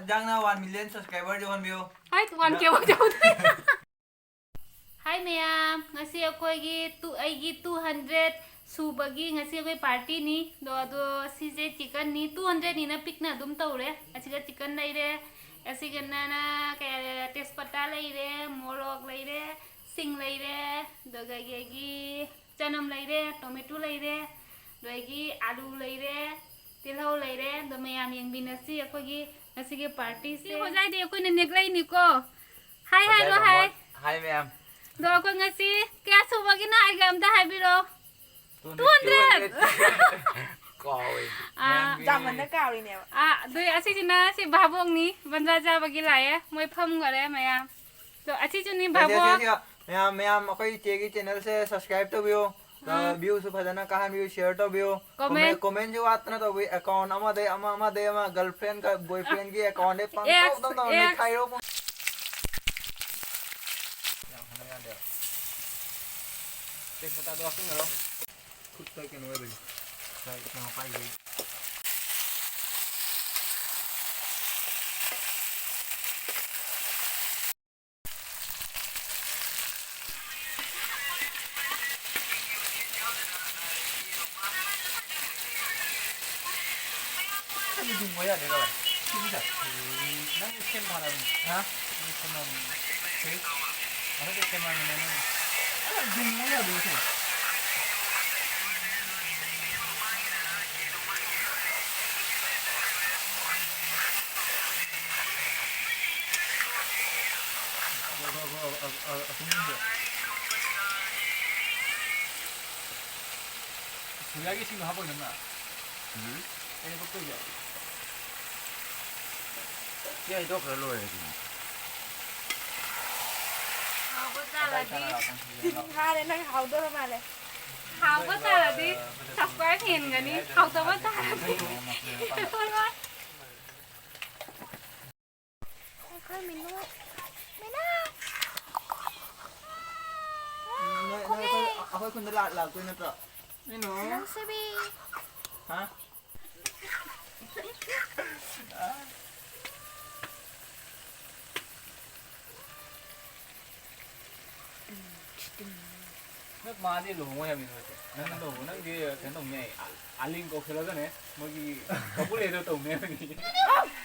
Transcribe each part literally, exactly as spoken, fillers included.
ꯖꯥꯡꯅ one million subscriber ꯌꯧꯍꯟꯕꯤꯌꯨ꯫ ꯍꯥꯏ, one ꯀꯦ ꯐꯥꯎ ꯌꯧꯗꯦ꯫ ꯍꯥꯏ ꯃꯌꯥꯝ, ꯉꯁꯤ ꯑꯩꯈꯣꯏꯒꯤ ꯇꯨ, ꯑꯩꯒꯤ ꯇꯨ ꯍꯟꯗ꯭ꯔꯦꯠ ꯁꯨꯕꯒꯤ ꯉꯁꯤ ꯑꯩꯈꯣꯏ ꯄꯥꯔꯇꯤꯅꯤ꯫ ꯑꯗꯣ, ꯑꯗꯣ ꯁꯤꯁꯦ ꯆꯤꯛꯀꯟꯅꯤ, ꯇꯨ ꯍꯟꯗ꯭ꯔꯦꯠꯅꯤꯅ ꯄꯤꯛꯅ ꯑꯗꯨꯝ ꯇꯧꯔꯦ꯫ ꯑꯁꯤꯗ ꯆꯤꯛꯀꯟ ꯂꯩꯔꯦ, ꯑꯁꯤꯒꯅꯅ ꯀꯩ ꯍꯥꯏꯔꯦ, ꯇꯦꯖꯄꯇꯥ ꯂꯩꯔꯦ, ꯃꯣꯔꯣꯛ ꯂꯩꯔꯦ, ꯁꯤꯡ ꯂꯩꯔꯦ, ꯑꯗꯨꯗꯒꯤ ꯆꯅꯝ ꯂꯩꯔꯦ, ꯇꯣꯃꯦꯇꯣ ꯂꯩꯔꯦ, ꯑꯗꯒꯤ ꯑꯥꯂꯨ ꯂꯩꯔꯦ, ꯇꯤꯜꯍꯧ ꯂꯩꯔꯦ꯫ ꯑꯗꯣ ꯃꯌꯥꯝ ꯌꯦꯡꯃꯤꯟꯅꯁꯤ ꯑꯩꯈꯣꯏꯒꯤ ꯉꯁꯤꯒꯤ ꯄꯥꯔꯇꯤꯁꯦ꯫ ꯁꯤ ꯍꯣꯖꯥꯏꯗꯤ ꯑꯩꯈꯣꯏꯅ ꯅꯦꯛꯂꯛꯏꯅꯤꯀꯣ꯫ ꯍꯥꯏ ꯍꯥꯏꯔꯣ, ꯍꯣꯖꯥꯏ ꯍꯥꯏ꯫ ꯕꯥꯃꯣꯟ꯫ ꯍꯥꯏ ꯃꯌꯥꯝ꯫ ꯑꯗꯣ ꯑꯩꯈꯣꯏ ꯉꯁꯤ ꯀꯌꯥ ꯁꯨꯕꯒꯤꯅꯣ ꯍꯥꯏꯒꯦ ꯑꯝꯇ ꯍꯥꯏꯕꯤꯔꯣ꯫ Two hundred. ꯀꯥꯎꯋꯦ꯫ ꯑꯥ꯫ ꯃꯌꯥꯝꯒꯤ ꯌꯥꯝꯃꯟꯗ ꯀꯥꯎꯔꯤꯅꯦꯕ꯫ ꯑꯥ, ꯑꯗꯨꯏ ꯑꯁꯤꯁꯤꯅ ꯁꯤ ꯚꯥꯕꯣꯛꯅꯤ, ꯕꯟꯖꯥ ꯆꯥꯕꯒꯤ ꯂꯥꯛꯑꯦ, ꯃꯣꯏ ꯐꯝꯈꯔꯦ ꯃꯌꯥꯝ꯫ ꯑꯗꯣ ꯑꯁꯤꯁꯨꯅꯤ ꯁꯤ, ꯁꯤ, ꯚꯥꯕꯣꯛ꯫ ꯁꯤ, ꯁꯤ, ꯃꯌꯥꯝ, ꯃꯌꯥꯝ ꯑꯩꯈꯣꯏ ꯏꯆꯦꯒꯤ ꯆꯦꯅꯦꯜꯁꯦ ꯁꯕꯁꯀ꯭ꯔꯥꯏꯕ ꯇꯧꯕꯤꯌꯨ꯫ ꯑꯥ, ꯎꯝ꯫ ꯚ꯭ꯌꯨꯁꯨ ꯐꯖꯅ ꯀꯥꯍꯟꯕꯤꯌꯨ, ꯁꯤꯌꯔ ꯇꯧꯕꯤꯌꯨ꯫ ꯀꯣꯃꯦꯟ꯫ ꯀꯣꯃꯦꯟ-, ꯀꯣꯃꯦꯟꯁꯨ ꯋꯥꯠꯇꯅ ꯇꯧꯕꯤꯌꯨ꯫ ꯑꯦꯀꯥꯎꯟ ꯑꯃꯗꯩ ꯑꯃ, ꯑꯃꯗꯩ ꯑꯃ, ꯒꯔꯜꯐ꯭ꯔꯦꯟꯒ ꯕꯣꯏꯐ꯭ꯔꯦꯟꯒꯤ ꯑꯦꯀꯥꯎꯟꯗꯩ ꯄꯪꯇꯧ ꯑꯦꯛꯁ, ꯇꯧ ꯇꯧ ꯑꯦꯛꯁ꯫ ꯅꯩꯈꯥꯏꯔꯣ꯫ ꯌꯥꯝ ꯍꯥꯏꯅ ꯌꯥꯗꯦꯕ꯫ ꯇꯦꯖꯄꯇꯥꯗꯣ ꯍꯥꯞꯆꯤꯟꯈ꯭ꯔꯣ꯫ ꯈꯨꯠꯇ ꯀꯩꯅꯣ ꯑꯣꯏꯕꯒꯤ꯫ ꯉꯁꯥꯏ ꯀꯩꯅꯣ ꯄꯥꯏꯕꯒꯤ꯫ ꯑꯗꯨ ꯗꯨꯝ ꯃꯣꯏ ꯌꯥꯗꯦ ꯀꯃꯥꯏ? ꯁꯤꯒꯤ ꯆꯥ꯫ ꯅꯪ ꯁꯦꯝ ꯊꯥꯔꯕꯅꯤ꯫ ꯍꯥ? ꯅꯪ ꯁꯦꯝꯃꯕꯅꯤ꯫ ꯀꯩ? ꯃꯊꯛꯇ ꯁꯦꯝꯃꯕꯅꯤ ꯅꯪ꯫ ꯑꯗꯨ ꯗꯨꯝ ꯃꯣꯏ ꯌꯥꯗꯦ ꯁꯤꯅ꯫ ꯁꯣꯌꯥꯒꯤ ꯏꯁꯤꯡꯗꯣ ꯍꯥꯞꯄꯣꯏ ꯅꯪꯅ? ꯎꯝ꯫ ꯑꯩꯅ ꯐꯨꯠꯇꯣꯏꯁꯦ꯫ ꯁꯤ ꯍꯩꯗꯣꯛꯈ꯭ꯔ ꯂꯣꯏꯔꯦ ꯀꯩꯅꯣ꯫ ꯍꯥꯎꯕ ꯇꯥꯔꯗꯤ꯫ ꯃꯥꯅꯦ, ꯅꯪ ꯍꯥꯎꯗꯣꯔ ꯃꯥꯜꯂꯦ꯫ ꯍꯥꯎꯕ ꯇꯥꯔꯗꯤ subscribe ꯍꯦꯟꯒꯅꯤ, ꯍꯥꯎꯇꯕ ꯇꯥꯔꯗꯤ ꯍꯦꯜꯂꯣꯏ꯫ ꯑꯩꯈꯣꯏ ꯃꯤꯅꯨ, ꯃꯤꯅꯨ! ꯅꯣꯏ, ꯅꯣꯏ ꯑꯩꯈꯣꯏ, ꯑꯩꯈꯣꯏ ꯈꯨꯟꯗ ꯂꯥꯛ-, ꯂꯥꯛꯇꯣꯏ ꯅꯠꯇ꯭ꯔꯣ? ꯃꯤꯅꯨ! ꯅꯪꯁꯤꯕꯤ! ꯍꯥ? ꯅꯪ ꯃꯥꯗꯤ ꯂꯨꯍꯣꯡꯉꯣꯏ ꯍꯥꯏꯕꯅꯤ ꯅꯠꯇ꯭ꯔꯣ? ꯅꯪ ꯂꯨꯍꯣꯡꯉꯣ, ꯅꯪꯗꯤ ꯀꯩꯅꯣ ꯇꯧꯅꯤ ꯍꯥꯏ, ꯑꯥ, ꯑꯥꯂꯤꯡ ꯀꯧꯁꯜꯂꯒꯅꯦ, ꯃꯣꯏꯒꯤ ꯀꯕꯨꯂꯦꯗꯣ ꯇꯧꯅꯤ ꯍꯥꯏꯕꯅꯤ꯫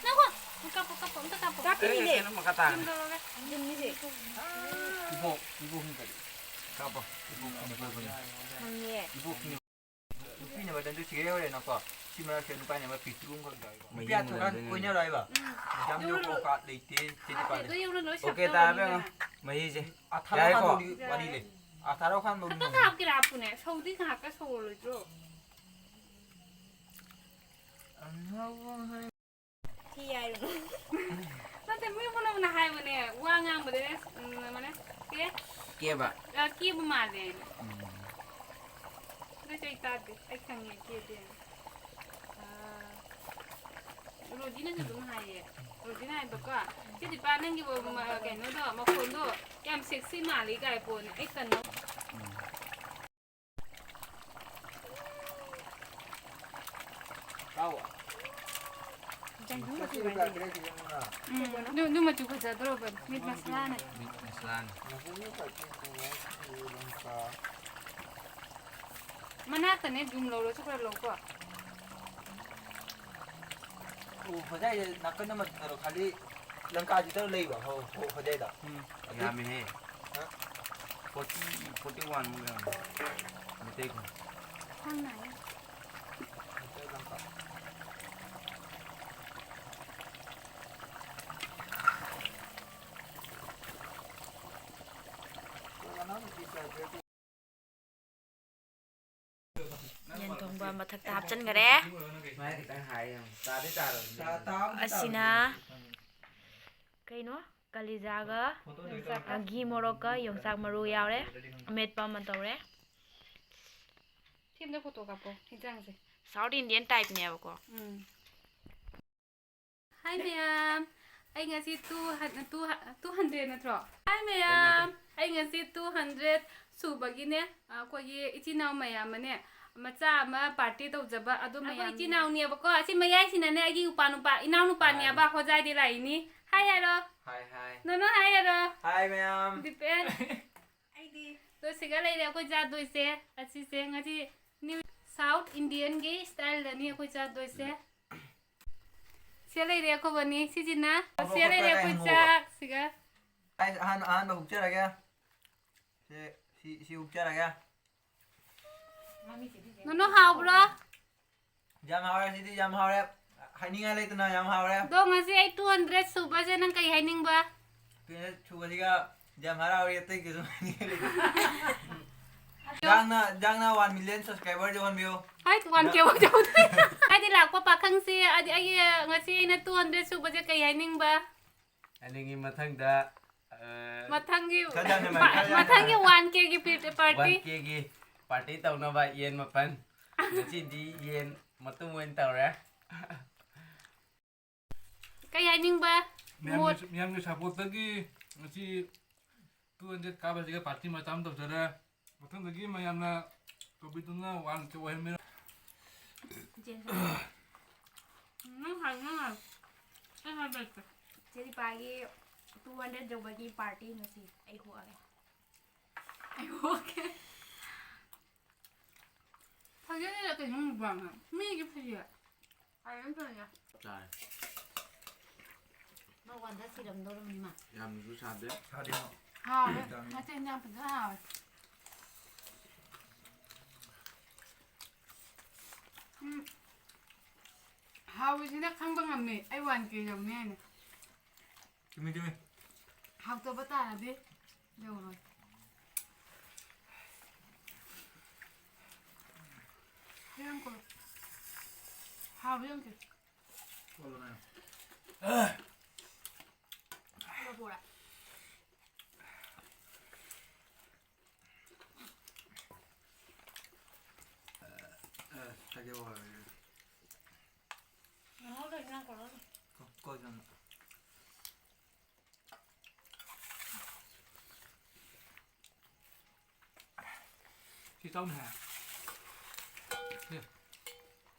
ꯉꯥꯏꯈꯣ, ꯀꯥꯞꯄꯣ, ꯀꯥꯞꯄꯣ, ꯑꯝꯇ ꯀꯥꯞꯄꯣ꯫ ꯀꯥꯞꯄꯤꯅꯦ꯫ ꯀꯩꯅꯣ ꯃꯈꯥ ꯇꯥꯔꯦ꯫ ꯌꯨꯝꯗ ꯂꯧꯔꯒ꯫ ꯌꯨꯝꯅꯤꯁꯦ꯫ ꯏꯕꯣꯛ, ꯏꯕꯣꯛ ꯍꯨꯝꯀꯗꯤ꯫ ꯀꯥꯞꯄꯣ, ꯏꯕꯣꯛ ꯍꯨꯝꯀꯗꯤ꯫ ꯈꯪꯉꯦ꯫ ꯏꯕꯣꯛ ꯍꯨꯝ-, ꯅꯨꯄꯤꯅ ꯃꯇꯝꯗꯨ ꯁꯤꯒꯦ ꯍꯧꯔꯦꯅꯀꯣ꯫ ꯁꯤ ꯃꯔꯛꯁꯤꯗ ꯅꯨꯄꯥꯅ ꯑꯃ ꯄꯤꯛꯇ꯭ꯔꯨ ꯑꯃꯈꯛ ꯌꯥꯎꯋꯦꯕ꯫ ꯃꯍꯤ ꯅꯨꯄꯤ ꯑꯊꯣꯛꯀꯥꯟ ꯃꯨꯟꯍꯟꯗꯣꯏꯅꯦ꯫ ꯀꯣꯏꯅꯔꯣ ꯍꯥꯏꯕ? ꯎꯝ꯫ ꯌꯥꯝ ꯌꯧꯔꯣ, ꯌꯧꯔꯣ, ꯂꯣꯏ ꯀꯥꯠ ꯂꯩꯇꯦ, ꯆꯦꯆꯦ ꯑꯇꯩ ꯄꯥꯜꯂꯦ꯫ ꯂꯣꯏ ꯌꯧꯔꯣ, ꯂꯣꯏ ꯑꯣꯀꯦ, ꯁꯞ ꯇꯥꯔꯦ ꯇꯧꯔꯣ, ꯕꯦꯝꯃ꯫ ꯌꯧꯔꯣ꯫ ꯃꯍꯤꯁꯦ꯫ ꯑꯊꯥꯔꯣ ꯌꯥꯔꯦꯀꯣ? ꯈꯥꯟꯗꯣꯛꯑꯗꯤ ꯌꯥꯔꯦ꯫ ꯋꯥꯔꯤ ꯂꯩ꯫ ꯑꯊꯥꯔꯣ ꯈꯥꯟꯗꯣꯛꯑꯗꯤ ꯈꯛꯇꯪ ꯉꯝꯃꯣꯏ꯫ ꯍꯥꯞꯀꯦꯔꯥ ꯍꯥꯞꯄꯨꯅꯦ, ꯁꯧꯗꯤ ꯉꯥꯏꯍꯥꯛꯀ ꯁꯧꯔꯣꯏꯗ꯭ꯔꯣ? ꯊꯤ ꯍꯥꯏꯔꯨꯅꯨ꯫ ꯅꯠꯇꯦ, ꯃꯤ ꯄꯨꯝꯅꯃꯛꯅ ꯍꯥꯏꯕꯅꯦ, ꯋꯥ ꯉꯥꯡꯕꯗꯅꯦ, ꯎꯝ, ꯃꯥꯅꯦ, ꯀꯦ-, ꯀꯦꯕ꯫ ꯑ, ꯀꯦꯕ ꯃꯥꯜꯂꯦ꯫ ꯎꯝ꯫ ꯑꯗꯨꯏꯁꯨ ꯑꯩ ꯇꯥꯗꯦ, ꯑꯩ ꯈꯪꯉꯦ ꯀꯦꯗꯦꯅ꯫ ꯑ, ꯔꯣꯖꯤꯅꯁꯨ ꯑꯗꯨꯝ ꯍꯥꯏꯌꯦ꯫ ꯔꯣꯖꯤꯅ ꯍꯥꯏꯕꯀꯣ, "ꯆꯦ ꯗꯤꯄꯥ, ꯅꯪꯒꯤ ꯃ-, ꯀꯩꯅꯣꯗꯣ, ꯃꯈꯣꯟꯗꯣ ꯌꯥꯝ sexy ꯃꯥꯜꯂꯤ" ꯀꯥꯏ ꯄꯣꯠꯅꯦ꯫ ꯑꯩ ꯀꯟꯅ ꯎꯝ꯫ ꯑꯗꯨ, ꯑꯗꯨ ꯃꯆꯨ ꯐꯖꯗ꯭ꯔꯣꯕꯅꯤ꯫ ꯃꯤꯠ ꯃꯁꯂꯥꯅ꯫ ꯃꯤꯠ ꯃꯁꯂꯥꯅ꯫ ꯃꯅꯥꯛꯇꯅꯦ, zoom ꯂꯧꯔꯁꯨ ꯈꯔ ꯂꯧꯀꯣ꯫ ꯑꯣ, ꯍꯣꯖꯥꯏꯗ ꯅꯥꯀꯟ ꯑꯃꯗꯔꯣ ꯈꯥꯂꯤ ꯂꯪꯀꯥꯁꯤꯗ ꯂꯩꯕ, ꯍꯣ-, ꯍꯣ-, ꯍꯣꯖꯥꯏꯗ? ꯎꯝ, ꯑꯗꯨ ꯌꯥꯝꯃꯤꯍꯦ꯫ ꯍꯥ? Forty, forty one ꯃꯨꯛ ꯂꯩꯔꯝꯒꯅꯤ꯫ ꯃꯩꯇꯩ ꯈꯨꯟ꯫ ꯈꯪꯅ ꯍꯥꯏꯌꯦ꯫ ꯃꯩꯇꯩ ꯂꯪꯀꯥ꯫ ꯌꯦꯟ ꯊꯣꯡꯕ ꯃꯊꯛꯇ ꯍꯥꯞꯆꯤꯟꯈꯔꯦ꯫ ꯃꯥꯏ ꯈꯤꯇꯪ ꯍꯥꯏ ꯌꯦꯡꯉꯨ꯫ ꯆꯥꯗꯤ ꯆꯥꯔꯕꯅꯤ꯫ ꯆꯥ ꯇꯥꯕꯨꯗꯤ ꯑꯁꯤꯅ ꯇꯥꯔꯕꯅꯤ꯫ ꯀꯩꯅꯣ? ꯀꯂꯤꯖꯥꯒ, ꯐꯣꯇꯣꯗꯣ ꯌꯣꯡꯆꯥꯛ-, ꯑ, ꯘꯤ ꯃꯣꯔꯣꯛꯀ ꯌꯣꯡꯆꯥꯛ ꯃꯔꯨ ꯌꯥꯎꯔꯦ꯫ ꯑꯃꯦꯠꯄ ꯑꯃ ꯇꯧꯔꯦ꯫ ꯁꯤ ꯑꯝꯇ ꯐꯣꯇꯣ ꯀꯥꯞꯄꯣ, ꯍꯤꯟꯖꯥꯡꯁꯦ꯫ South Indian typeꯅꯦꯕꯀꯣ꯫ ꯎꯝ꯫ Hi ꯃꯌꯥꯝ, ꯑꯩ ꯉꯁꯤ two hun-, two hu-, two hundred ꯅꯠꯇ꯭ꯔꯣ? Hi ꯃꯌꯥꯝ, ꯑꯩ ꯉꯁꯤ two hundred ꯁꯨꯕꯒꯤꯅꯦ, ꯑꯩꯈꯣꯏꯒꯤ ꯏꯆꯤꯟ ꯏꯅꯥꯎ ꯃꯌꯥꯝ ꯑꯃꯅꯦ, ꯃꯆꯥ ꯑꯃ party ꯇꯧꯖꯕ, ꯑꯗꯣ ꯑꯩꯈꯣꯏ ꯃꯌꯥꯝ ꯏꯆꯤꯟ ꯏꯅꯥꯎꯅꯦꯕꯀꯣ, ꯑꯁꯤ ꯃꯌꯥꯏꯁꯤꯅꯅꯦ ꯑꯩꯒꯤ ꯎꯄꯥ ꯅꯨꯄꯥ, ꯏꯅꯥꯎ ꯅꯨꯄꯥꯅꯦꯕ, ꯍꯣꯖꯥꯏꯗꯤ ꯂꯥꯛꯏꯅꯤ꯫ Hi ꯍꯥꯏꯔꯣ꯫ Hi, hi꯫ ꯅꯣꯅꯣ hi ꯍꯥꯏꯔꯣ꯫ Hi ꯃꯌꯥꯝ꯫ ꯗꯤꯄꯦꯟ꯫ ꯑꯩꯗꯤ꯫ ꯇꯣ, ꯁꯤꯒ ꯂꯩꯔꯦ ꯑꯩꯈꯣꯏ ꯆꯥꯗꯣꯏꯁꯦ꯫ ꯑꯁꯤꯁꯦ ꯉꯁꯤ New South Indian ꯒꯤ style ꯗꯅꯤ ꯑꯩꯈꯣꯏ ꯆꯥꯗꯣꯏꯁꯦ꯫ ꯁꯤ ꯂꯩꯔꯦ ꯑꯩꯈꯣꯏ ꯕꯣꯅꯤ꯫ ꯁꯤꯁꯤꯅ, ꯁꯤ ꯂꯩꯔꯦ ꯑꯩꯈꯣꯏ ꯆꯥꯛ꯫ ꯁꯤꯒ ꯑꯩ ꯑꯍꯥꯟ-, ꯑꯍꯥꯟꯕ ꯍꯨꯛꯆꯔꯒꯦ꯫ ꯁꯤ, ꯁꯤ, ꯁꯤ ꯍꯨꯛꯆꯔꯒꯦ꯫ ꯅꯨꯅꯨ, ꯍꯥꯎꯕ꯭ꯔꯣ? ꯌꯥꯝ ꯍꯥꯎꯔꯦ, ꯁꯤꯗꯤ ꯌꯥꯝ ꯍꯥꯎꯔꯦ꯫ ꯍꯥꯏꯅꯤꯡꯉꯥꯏ ꯂꯩꯇꯅ ꯌꯥꯝ ꯍꯥꯎꯔꯦ꯫ ꯑꯗꯣ, ꯉꯁꯤ ꯑꯩ two hundred ꯁꯨꯕꯁꯦ ꯅꯪ ꯀꯩ ꯍꯥꯏꯅꯤꯡꯕ? Two hundred ꯁꯨꯕꯁꯤꯒ ꯌꯥꯝ ꯍꯔꯥꯎꯔꯦ, ꯑꯇꯩ ꯀꯩꯁꯨ ꯍꯥꯏꯅꯤꯡꯉꯥꯏ ꯂꯩꯇꯦ꯫ ꯖꯥꯡꯅ, ꯖꯥꯡꯅ one million subscriber ꯌꯧꯍꯟꯕꯤꯌꯨ꯫ ꯍꯥꯏ, one K ꯐꯥꯎ ꯌꯧꯗꯦ꯫ ꯍꯥꯏꯗꯤ ꯂꯥꯛꯄ ꯄꯥꯈꯪꯁꯤ, ꯍꯥꯏꯗꯤ ꯑꯩꯒꯤ ꯉꯁꯤ ꯑꯩꯅ two hundred ꯁꯨꯕꯁꯦ ꯀꯩ ꯍꯥꯏꯅꯤꯡꯕ? ꯍꯥꯏꯅꯤꯡꯉꯤ ꯃꯊꯪꯗ, ꯑ, ꯃꯊꯪꯒꯤ, ꯈꯔ ꯌꯥꯝꯅ ꯃ-, ꯈꯔ ꯌꯥꯝꯅ ꯃꯊꯪꯒꯤ one K ꯒꯤ ꯄꯤ-, party꯫ One K ꯒꯤ party ꯇꯧꯅꯕ ꯌꯦꯟ ꯃꯥꯄꯟ꯫ ꯉꯁꯤꯗꯤ ꯌꯦꯟ ꯃꯇꯨꯝ ꯑꯣꯏꯅ ꯇꯧꯔꯦ꯫ ꯀꯩ ꯍꯥꯏꯅꯤꯡꯕ? ꯃꯌꯥꯝꯒꯤ, ꯃꯣꯠ- ꯃꯌꯥꯝꯒꯤ support ꯇꯒꯤ ꯉꯁꯤ two hundred ꯀꯥꯕꯁꯤꯒ party ꯃꯆꯥ ꯑꯃ ꯇꯧꯖꯔꯦ꯫ ꯃꯊꯪꯗꯒꯤ ꯃꯌꯥꯝꯅ ꯇꯣꯕꯤꯗꯨꯅ one K ꯑꯣꯏꯍꯟꯕꯤꯔꯣ꯫ ꯅꯪ ꯍꯥꯏ, ꯅꯪ ꯍꯥꯏ꯫ ꯑꯩ ꯍꯥꯏꯕ ꯍꯩꯇꯦ꯫ ꯆꯦ ꯗꯤꯄꯥꯒꯤ two hundred ꯌꯧꯕꯒꯤ party ꯉꯁꯤ ꯑꯩ ꯍꯣꯛꯑꯒꯦ꯫ ꯑꯩ ꯍꯣꯛꯀꯦ꯫ ꯐꯖꯅ ꯀꯩꯅꯣ ꯃꯨꯛꯕꯥꯡꯅ꯫ ꯃꯤꯒꯤ ꯐꯖꯩ꯫ ꯐꯖꯅ ꯊꯣꯡꯉꯦ꯫ ꯆꯥꯔꯦ꯫ ꯃꯥ ꯋꯥꯟꯗ ꯁꯤꯔꯝꯗꯧꯔꯕꯅꯤ ꯃꯥ꯫ ꯌꯥꯝꯅꯁꯨ ꯁꯥꯗꯦ꯫ ꯁꯥꯗꯦ ꯃꯥ꯫ ꯍꯥꯎꯋꯦ꯫ ꯃꯆꯜ ꯌꯥꯝ ꯐꯖꯅ ꯍꯥꯎꯋꯦ꯫ ꯎꯝ꯫ ꯍꯥꯎꯋꯤꯁꯤꯅ ꯈꯪꯕ ꯉꯝꯃꯦ꯫ ꯑꯩ one K ꯌꯧꯅꯤ ꯍꯥꯏꯅ꯫ ꯆꯨꯝꯃꯤ, ꯆꯨꯝꯃꯤ꯫ ꯍꯥꯎꯇꯕ ꯇꯥꯔꯗꯤ ꯌꯧꯔꯣꯏ꯫ ꯌꯥꯝ ꯀꯣ-, ꯍꯥꯎꯕ ꯌꯥꯝ ꯀꯦ-, ꯀꯣꯜꯂꯣ ꯃꯌꯥꯝ꯫ ꯄꯨꯔꯥ ꯄꯨꯔꯥ꯫ ꯑ, ꯍꯥꯏꯒꯦ ꯋꯥ ꯍꯥꯏꯒꯦ꯫ ꯉꯥꯏꯍꯥꯛ ꯂꯩꯔ ꯅꯪ ꯀꯧꯔꯛꯑꯅꯤ꯫ ꯀꯣ-, ꯀꯣ ꯆꯪꯉꯣ꯫ ꯁꯤ ꯆꯥꯎꯅꯦ ꯍꯥꯏ꯫ ꯁꯤ꯫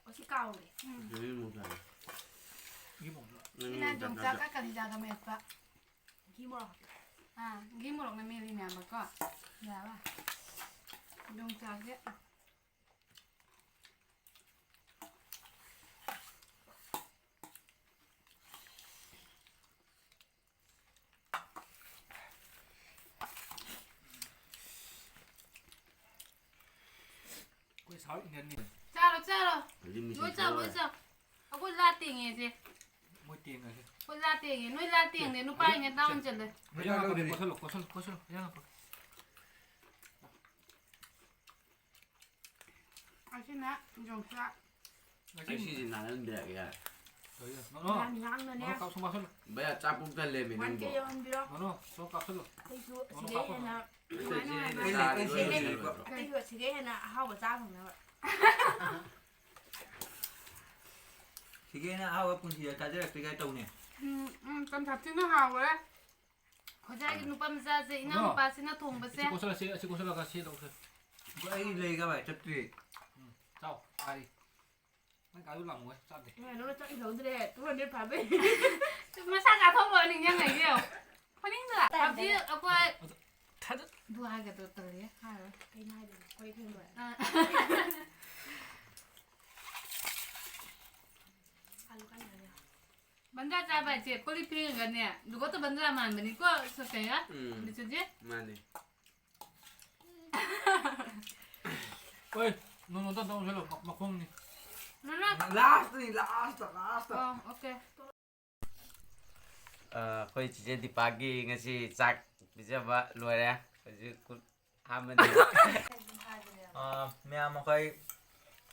ꯑꯣ, ꯁꯤ ꯀꯥꯎꯔꯦ꯫ ꯎꯝ꯫ ꯁꯤ ꯃꯣꯔꯣꯛ ꯆꯥꯅꯤ꯫ ꯁꯤ ꯃꯣꯔꯣꯛ꯫ ꯅꯪ ꯁꯤꯅ ꯌꯣꯡꯆꯥꯛ ꯌꯣꯡꯆꯥꯛꯀ ꯆꯥ-, ꯀꯂꯤꯖꯥꯒ ꯃꯦꯠꯄ꯫ ꯁꯤ ꯃꯣꯔꯣꯛ ꯍꯥꯞꯄꯦ꯫ ꯑꯥ, ꯘꯤ ꯃꯣꯔꯣꯛꯅ ꯃꯦꯜꯂꯤꯅꯦꯕꯀꯣ꯫ ꯌꯥꯔꯕ? ꯌꯣꯡꯆꯥꯛꯁꯦ꯫ ꯑꯩꯈꯣꯏ South Indian ꯅꯤ꯫ ꯆꯥꯔꯣ, ꯆꯥꯔꯣ꯫ ꯍꯧꯖꯤꯛ ꯃꯤꯁꯤ ꯂꯣꯏ ꯆꯥꯎ, ꯂꯣꯏ ꯆꯥꯎ꯫ ꯑꯩꯈꯣꯏ ꯂꯥ ꯇꯦꯡꯉꯦꯁꯦ꯫ ꯃꯣꯏ ꯇꯦꯡꯉꯁꯦ꯫ ꯑꯩꯈꯣꯏ ꯂꯥ ꯇꯦꯡꯉꯦ꯫ ꯅꯣꯏ ꯂꯥ ꯇꯦꯡꯅꯦ꯫ ꯅꯨꯄꯥ ꯏꯉꯦ ꯇꯥꯎꯟ ꯆꯠꯂꯦ꯫ ꯍꯤꯟꯖꯥꯡ ꯍꯥꯞꯄꯒꯦ꯫ ꯀꯣꯠꯁꯜꯂꯣ, ꯀꯣꯠꯁꯜꯂꯣ, ꯀꯣꯠꯁꯜꯂꯣ꯫ ꯍꯤꯟꯖꯥꯡ ꯍꯥꯞꯄꯒꯦ꯫ ꯑꯁꯤꯅ ꯌꯣꯡꯆꯥꯛ꯫ ꯑꯩ ꯁꯤꯁꯦ ꯅꯥꯟꯍꯟꯕꯤꯔꯛꯑꯒꯦ ꯌꯥꯔꯦ꯫ ꯀꯔꯤ? ꯅꯣ, ꯅꯣ꯫ ꯌꯥꯝ ꯉꯥꯡꯅꯅꯦ꯫ ꯅꯣ, ꯀꯥꯞꯁꯨ ꯀꯥꯞꯁꯜꯂꯣ꯫ ꯚꯩꯌꯥ, ꯆꯥꯛ ꯄꯨꯡ ꯀꯌꯥ ꯂꯦꯝꯃꯤ ꯋꯥꯟ ꯀꯦ ꯅꯪꯕꯣ? ꯌꯧꯍꯟꯕꯤꯔꯣ꯫ ꯅꯣ, ꯅꯣ, ꯁꯣꯝ ꯀꯥꯞꯁꯜꯂꯣ꯫ ꯑꯩꯁꯨ ꯅꯣ, ꯅꯣ, ꯁꯤꯗꯩ ꯀꯥꯞꯄꯣ꯫ ꯍꯦꯟꯅ ꯁꯦ, ꯁꯦ, ꯅꯨꯡꯉꯥꯏ ꯁꯦ, ꯅꯨꯡꯉꯥꯏꯕ ꯁꯦ, ꯁꯦ, ꯁꯦ, ꯁꯦ꯫ ꯑꯇꯩꯁꯨ ꯁꯤꯗꯩ ꯍꯦꯟꯅ ꯑꯍꯥꯎꯕ ꯆꯥ ꯐꯪꯅꯕ꯫ ꯁꯤꯗꯩ ꯍꯦꯟꯅ ꯑꯍꯥꯎꯕ ꯄꯨꯟꯁꯤꯗ ꯆꯥꯖꯔꯛꯇ꯭ꯔꯤ ꯀꯥꯏ ꯇꯧꯅꯦ꯫ ꯎꯝ, ꯎꯝ, ꯇꯝꯊꯥ ꯊꯤꯅ ꯍꯥꯎꯔꯦ꯫ ꯈꯣꯏꯖꯥꯏꯒꯤ ꯅꯨꯄꯥ ꯃꯆꯥꯁꯦ, ꯏꯅꯥꯎ ꯅꯨꯄꯥꯁꯤꯅ ꯊꯣꯡꯕꯁꯦ꯫ ꯑꯁꯤ ꯀꯣꯠꯁꯜꯂ, ꯁꯤ, ꯑꯁꯤ ꯀꯣꯠꯁꯜꯂꯒ ꯁꯤ ꯂꯧꯁꯦ꯫ ꯑꯩ ꯂꯩꯒ ꯚꯥꯏ ꯆꯠꯇ꯭ꯔꯤ꯫ ꯎꯝ, ꯆꯥꯎ, ꯒꯥꯔꯤ꯫ ꯅꯪ ꯒꯥꯔꯤ ꯂꯥꯡꯉꯣꯏ, ꯆꯥꯗꯦ꯫ ꯏꯃꯥ, ꯅꯪꯅ ꯆꯥꯛ ꯏꯜꯍꯧꯗ꯭ꯔꯦ, two hundred ꯐꯥꯕꯩ꯫ ꯃꯁꯥ ꯆꯥꯊꯣꯛꯄ ꯅꯤꯡꯁꯤꯡꯉꯛꯏꯁꯦ ꯌꯦꯡꯉꯣ꯫ ꯐꯅꯤꯡꯗ꯭ꯔꯥ? ꯍꯧꯖꯤꯛ ꯑꯩꯈꯣꯏ ꯑꯗꯨ ꯊꯥꯗ-, ꯑꯗꯨ ꯍꯥꯏꯒꯗ꯭ꯔꯣ ꯇꯧꯔꯤ, ꯍꯥꯏꯔꯣꯏ꯫ ꯀꯩꯅꯣ ꯍꯥꯏꯗꯣꯏꯅꯣ? ꯋꯥꯔꯤ ꯈꯪꯗ꯭ꯔꯣ? ꯑꯥ꯫ ꯑꯂꯨ ꯀꯥꯏ ꯂꯩꯔꯦ? ꯕꯟꯗ꯭ꯔꯥ ꯆꯥꯕ ꯍꯥꯏꯁꯦ ꯀꯣꯜ ꯂꯤꯛ ꯐꯦꯡꯉꯒꯅꯦ, ꯖꯨꯒꯣꯠꯇ ꯕꯟꯗ꯭ꯔꯥ ꯃꯥꯟꯕꯅꯤꯀꯣ, ꯁꯣꯁꯦꯌꯥ? ꯎꯝ, ꯕꯤꯁꯨꯖꯤꯠ? ꯃꯥꯅꯦ꯫ ꯑꯣꯏ, ꯅꯣꯡ ꯅꯣꯡꯇ ꯇꯧꯁꯜꯂꯣ, ꯃ-, ꯃꯈꯣꯡꯅꯤ꯫ ꯅꯅꯥ- Lastꯅꯤ, last, last꯫ ꯑꯣ, okay꯫ ꯑ, ꯑꯩꯈꯣꯏ ꯆꯤꯆꯦ ꯗꯤꯄꯥꯒꯤ ꯉꯁꯤ ꯆꯥꯛ ꯄꯤꯖꯕ ꯂꯣꯏꯔꯦ꯫ ꯍꯧꯖꯤꯛ ꯈꯨꯠ ꯑꯍꯥꯟꯕꯗꯤ꯫ ꯑ, ꯃꯌꯥꯝ ꯑꯩꯈꯣꯏ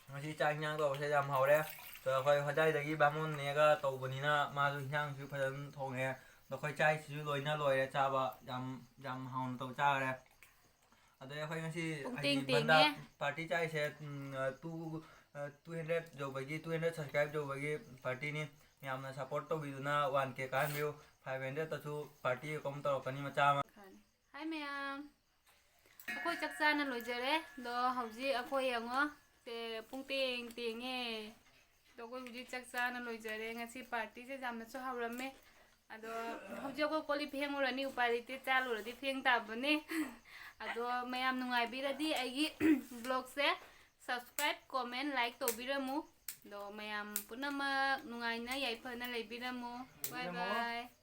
ꯉꯁꯤ ꯆꯥꯛ ꯏꯟꯖꯥꯡ ꯇꯧꯕꯁꯦ ꯌꯥꯝ ꯍꯥꯎꯔꯦ꯫ ꯑꯗꯣ ꯑꯩꯈꯣꯏ ꯍꯣꯖꯥꯏꯗꯒꯤ ꯕꯥꯃꯣꯟ ꯅꯦꯛꯑꯒ ꯇꯧꯕꯅꯤꯅ ꯃꯥꯁꯨ ꯏꯟꯖꯥꯡꯁꯨ ꯐꯖꯅ ꯊꯣꯡꯉꯦ꯫ ꯑꯗꯣ ꯑꯩꯈꯣꯏ ꯆꯥꯛꯁꯤꯁꯨ ꯂꯣꯏꯅ ꯂꯣꯏꯔꯦ ꯆꯥꯕ꯫ ꯌꯥꯝ, ꯌꯥꯝ ꯍꯥꯎꯅ ꯇꯧ ꯆꯥꯈ꯭ꯔꯦ꯫ ꯑꯗꯩ ꯑꯩꯈꯣꯏ ꯉꯁꯤ ꯄꯨꯡ ꯍꯥꯏꯗꯤ ꯇꯦꯡ ꯕꯟꯗꯥ ꯇꯦꯡꯉꯦ꯫ Party ꯆꯥꯏꯁꯦ, ꯎꯝ, ꯑ, two, ꯑ, two hundred ꯌꯧꯕꯒꯤ, two hundred subscribe ꯌꯧꯕꯒꯤ partyꯅꯤ꯫ ꯃꯌꯥꯝꯅ support ꯇꯧꯕꯤꯗꯨꯅ one K ꯀꯥꯍꯟꯕꯤꯌꯨ꯫ Five hundredꯇꯁꯨ party ꯑꯃ ꯇꯧꯔꯛꯀꯅꯤ ꯃꯆꯥ ꯑꯃ꯫ Hi ꯃꯌꯥꯝ꯫ ꯑꯩꯈꯣꯏ ꯆꯥꯛ ꯆꯥꯅ ꯂꯣꯏꯖꯔꯦ꯫ ꯑꯗꯣ ꯍꯧꯖꯤꯛ ꯑꯩꯈꯣꯏ ꯌꯦꯡꯉꯣ꯫ ꯁꯦ ꯄꯨꯡ ꯇꯦꯡ ꯇꯦꯡꯉꯦ꯫ ꯑꯗꯣ ꯑꯩꯈꯣꯏ ꯍꯧꯖꯤꯛ ꯆꯥꯛ ꯆꯥꯅ ꯂꯣꯏꯖꯔꯦ꯫ ꯉꯁꯤ partyꯁꯦ ꯌꯥꯝꯅꯁꯨ ꯍꯧꯔꯝꯃꯦ꯫ ꯑꯗꯣ ꯍꯧꯖꯤꯛ ꯑꯩꯈꯣꯏ ꯀꯣꯜ ꯂꯤꯛ ꯐꯦꯡꯉꯨꯔꯅꯤ, ꯎꯄꯥꯏ ꯂꯩꯇꯦ, ꯆꯥꯂꯨꯔꯗꯤ ꯐꯦꯡ ꯇꯥꯕꯅꯤ꯫ ꯑꯗꯣ ꯃꯌꯥꯝ ꯅꯨꯡꯉꯥꯏꯕꯤꯔꯗꯤ ꯑꯩꯒꯤ vlogꯁꯦ subscribe, comment, like ꯇꯧꯕꯤꯔꯝꯃꯨ꯫ ꯑꯗꯣ ꯃꯌꯥꯝ ꯄꯨꯝꯅꯃꯛ ꯅꯨꯡꯉꯥꯏꯅ ꯌꯥꯏꯐꯅ ꯂꯩꯕꯤꯔꯝꯃꯨ꯫ Bye bye꯫